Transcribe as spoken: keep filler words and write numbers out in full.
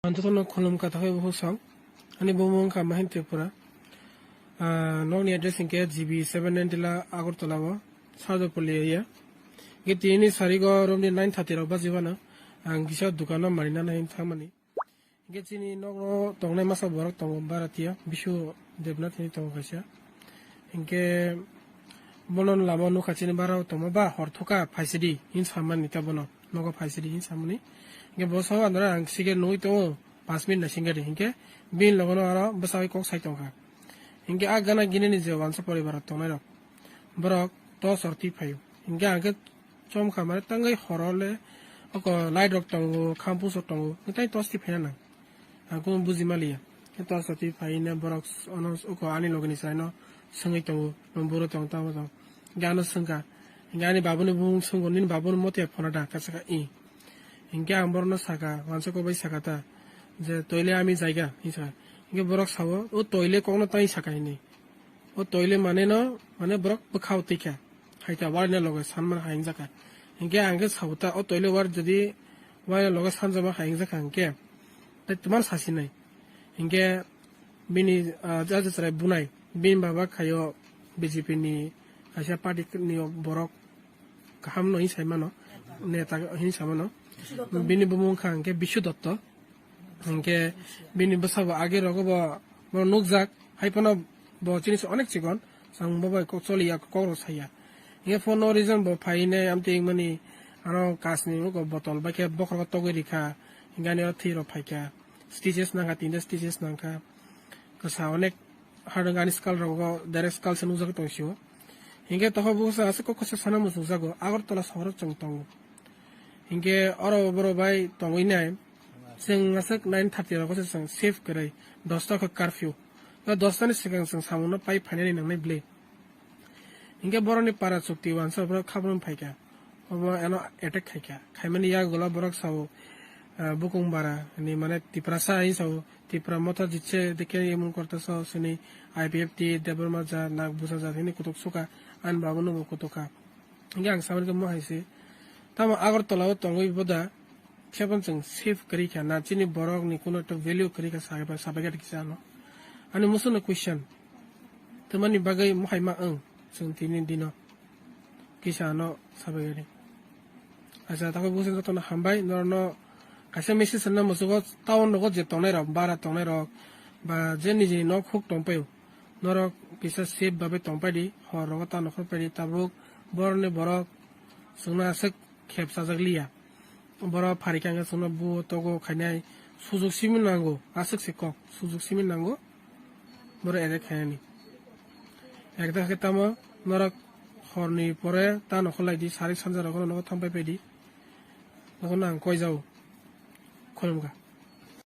Ang jotono khulum ka takhai bukhuk song. Ani bumung wngkha Mahin Tripura. Ah, nokni address hinkhe G B seven ninety la Agartala o, Sarjapalli area. Hinkhe tini sarigo romni nine thirty rok baji bano ang kisa dukano manina nahin thangmani. Hinkhe chini nokno tongnai masa borok tongo Bharatia, Bishu Debnath hinwi tongo kaisa. Hinkhe bono lama nukha chini bara tongma ba hor thuka phaisidi hin samani ta bono. Nogo phaisidi hin samani. Hinkhe bo sao andra ang sige nugwi tongo, paanch minute naisingkhe de. Hinkhe bini logono aro bwsai kok sai tongkha. Hinkhe a gana ginini je wansa poribar tongnai rok, borok to sorti phaio. Hinkhe ang khe chomkha mane tangwi horo le oko light rok tongo, khampus rok tongo, hinkhe tei tosti phaina nang. Ang kunu buji maliya. Khe to sorti phaina borok ono oko ani logini chwraino swngwi tongo, boro tong tamo tong. Hinkhe ano swngkha. Hinkhe ani babuni bumung swngkha, nini babuni mote phone da, kasa ka i. Hinkhe ang borokno saka, wansa kok bai saka ta, je toile ami jaiga, hinwi saka. Hinkhe borok sao, o toile kokno tai saka hinwi. O toile mane no, mane borok bwkhao twi kha. Hai ta, waina loge sanmani hai wngjakha. Hinkhe ang khe sao ta, o toile war jodi waina loge sanjama hai wngjakha hinkhe, tai twmar sasinai. Hinkhe bini, ah, jaja chwrai bunai, bini baba khaio B J P ni kaisa party ni borok kaham no hinwi sai mano, neta hinwi sai mano. Bini bumung wngkha hinkhe Bishu Dotto. Hinkhe bini bwsabo age rogo bo, bo nukjak, hai phano bo chini se onek chikon, chwng bo bai kok choliya, kok rok saya. Hinkhe for no reason bo phainai amtwi wngmani, ano kasni uko botol bai khe bokhorok togwi rikha, hinkhe ani oro thwi rok phaikha. Stitches nangkha, tinta stitches nangkha. Kwsa onek hardware ani skull rogo direct skull se nukjagwi tong sio. Hinkhe tokho buksa aswk kok kwsa sana muchungjago, Agartala sohoro chwng tongo. Hinkhe oro borok bai tongwi nai, chwng aswk nine thirty rogo se chwng safe kwrwi, dosta khe curfew. O dosta ni swkang chwng samungno pai phainani nangnai bwle. Hinkhe borokni para chukti wansa borok khabrwng phaikha. Obo ano attack khaikha. Khaimani yagulo borok sao, ah, bukung bara ni mane Tiprasa hai sao, Tipra Motha Jitse Dekhe Emon Korta sao sini I P F T Debbarma ja nak busa ja hini kutuk suka, ani babuno bo kutuk kha. Hinkhe ang samani khe mo hai se. Tamo Agartala o tongwi boda, Khe phano chwng safe kwrwi kha na, chini borok ni kuno ekta value kwrwi kha, sabai, sabai kha kisa ano. Ani musu no question. Tamani bagwi mohai ma wng chwng tini dino kisa ano sabai kha. Acha, takoi busa jotono hambai, norokno kaisa message rwna muchugo, town rogo je tongnai rok, bara tongnai rok, ba je nijini nok huk tongpaio, norok kisa safe babai tongpai di, hor rogo ta nokhor pai di, tabuk borok ni borok chwngno aswk khep chajak liya. Borok pharikha hwnkhe chwngno buo togo khainai sujuk simi nango, aswk se kok sujuk simi nango borok attack khainani. Ekdagi khe tamo norok horni pore ta nokhorlai di, sarik sanja rogo nogo thangpai pai di. Nogo nang koi jao. Khulumkha.